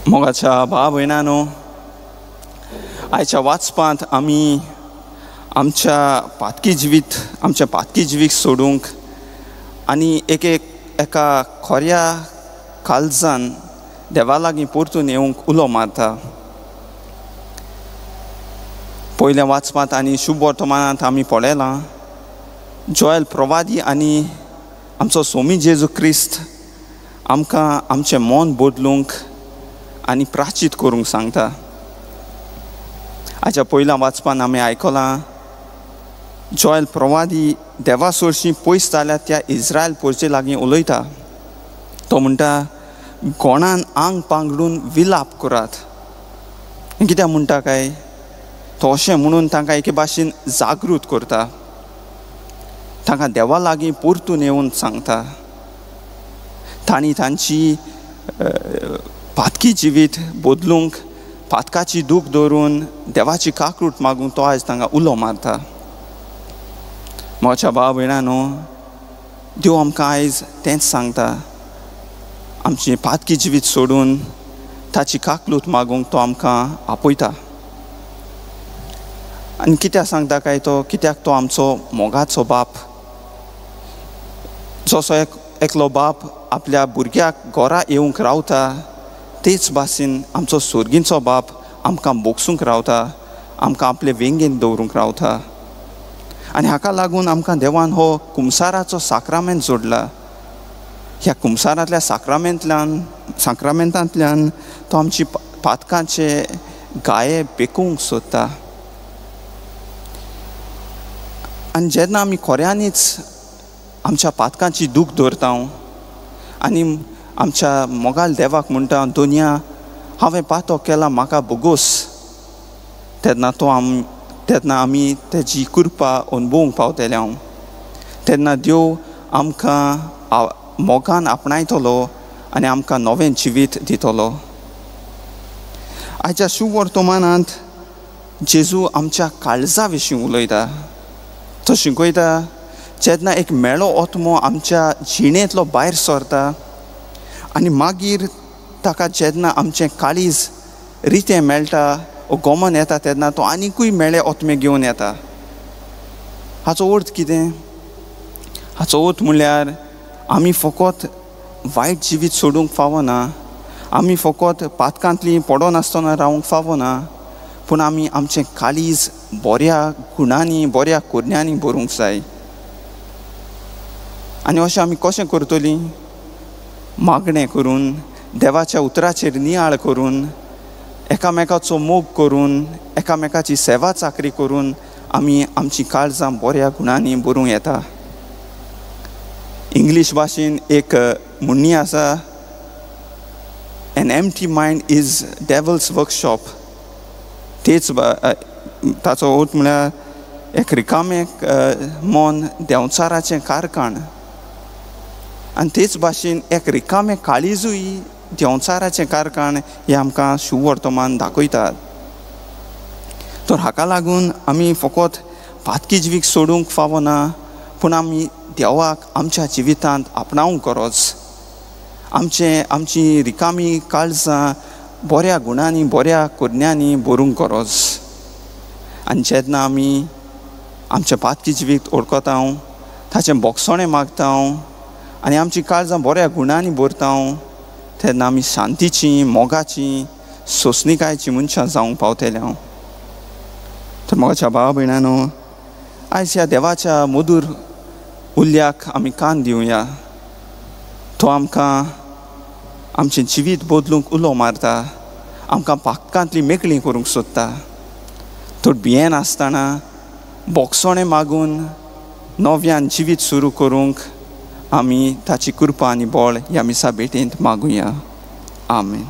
मोगाच्या भाव भयणांनो, आयच्या वाचपांत आमी आमच्या पातकी जिवीत, आमच्या पातकी जिवीत सोडूंक आनी एक एका खोऱ्या काळजान देवा लागीं परतून येवंक उलो मारता. पयल्या वाचपांत आनी शुभ वर्तमानांत आमी पळयलां जोएल प्रवादी आनी आमचो सोमी जेजू क्रिस्त आमकां आमचें मन बदलूंक आनी प्राचीत करूंक सांगता. आयच्या पयल्या वाचपान आमी आयकलां जोएल प्रवादी देवा सोरशी पयस जाल्या त्या इस्रायल पोरचे लागीं उलयता. तो म्हणटा, गोणान आंग पांगरून विलाप करात. कित्याक म्हणटा काय तो अशें म्हणून तांकां एके भाशेन जागृत करता, तांकां देवा लागीं परतून येवन सांगता. तांणी तांची पातकी जिवीत बदलूंक, पातकाची दूख दवरून देवाची काकरूट मागूंक तो आयज तांकां उलो मारता. म्हज्या भाव भयणांनो, देव आमकां आयज तेंच सांगता, आमची पातकी जिवीत सोडून ताची काकलूत मागूंक तो आमकां आपयता. आनी कित्याक सांगता काय तो, कित्याक तो आमचो मोगाचो बाप. जसो एकलो बाप आपल्या भुरग्याक घरा येवंक रावता, तेच भाशेन आमचो सोर्गींचो बाप आमकां बोगसूंक रावता, आमकां आपले वेंगेन दवरूंक रावता. आनी हाका लागून आमकां देवान हो कुमसाराचो साक्रामेंत जोडला. ह्या कुमसारांतल्या साक्रामेंतांतल्यान तो आमची पातकांचे गाये पेकोवंक सोदता. आनी जेन्ना आमी खोऱ्यांनीच आमच्या पातकांची दूख दवरता आनी आमच्या मोगाल देवाक म्हणटा, दोनया हांवें पातो केला, म्हाका बोगोस, तेन्ना तेन्ना आमी तेजी कृपा अनुभवूंक पावतले. हांव तेन्ना देव आमकां मोगान आपणायतलो आनी आमकां नवें जिवीत दितलो. आयच्या शुभ वर्तमानांत जेजू आमच्या काळजा विशीं उलयता. तो शिकयता, जेन्ना एक मेळो आत्मो आमच्या जिणेंतलो भायर सरता आनी मागीर ताका जेन्ना आमचें काळीज रितें मेळटा ओ गोमन येता, तेन्ना तो आनिकूय मेळे आत्मे घेवन येता. हाचो अर्थ कितें? हाचो अर्थ म्हणल्यार आमी फकत वायट जिवीत सोडूंक फावना, आमी फकत पातकांतली पडनासतना रावंक फावना, पूण आमी आमचें काळीज बऱ्या गुणांनी, बऱ्या कुरण्यांनी भरूंक जाय. आनी अशें आमी कशें करतलीं? मागणें करून, देवाच्या उतराचेर नियाळ करून, एकामेकाचो मोग करून, एकामेकाची सेवा चाकरी करून आमी आमची काळजां बऱ्या गुणांनी भरूंक येता. इंग्लीश भाशेन एक म्हणणी आसा, an empty mind is devil's workshop. तेच ताचो अर्थ म्हळ्यार एक रिकामें मन देंवचाराचें कारखाण. आनी तेच भाशेन एक रिकामें काळीजूय देंवचाराचें कारखाण हें आमकां शुभ वर्तमान दाखयतात. तर हाका लागून आमी फकत पातकी जिवीत सोडूंक फावना, पूण आमी देवाक आमच्या जिवितांत आपणावंक गरज. आमची रिकामी काळजां बऱ्या गुणांनी, बऱ्या कुरण्यांनी भरूंक गरज. आनी जेन्ना आमी आमचें पातकी जिवीत ओळखता, ताचें बोगसणें मागता आनी आमची काळजां बऱ्या गुणांनी भरता, तेन्ना आमी शांतीची, मोगाची, सोंसणीकायची मनशां जावंक पावतले. हांव तर मोगाच्या भाव भयणांनो, आयज ह्या देवाच्या मधूर उल्याक आमी कान दिवया. तो आमकां आमचें जिवीत बदलूंक उलो मारता, आमकां पातकांतली मेकळी करूंक सोदता. तो भियेनासतना बोगसणें मागून नव्यान जिवीत सुरू करूंक आमी ताची कृपा आनी बळ ह्या मिसा भेटेंत मागुया. आमेन.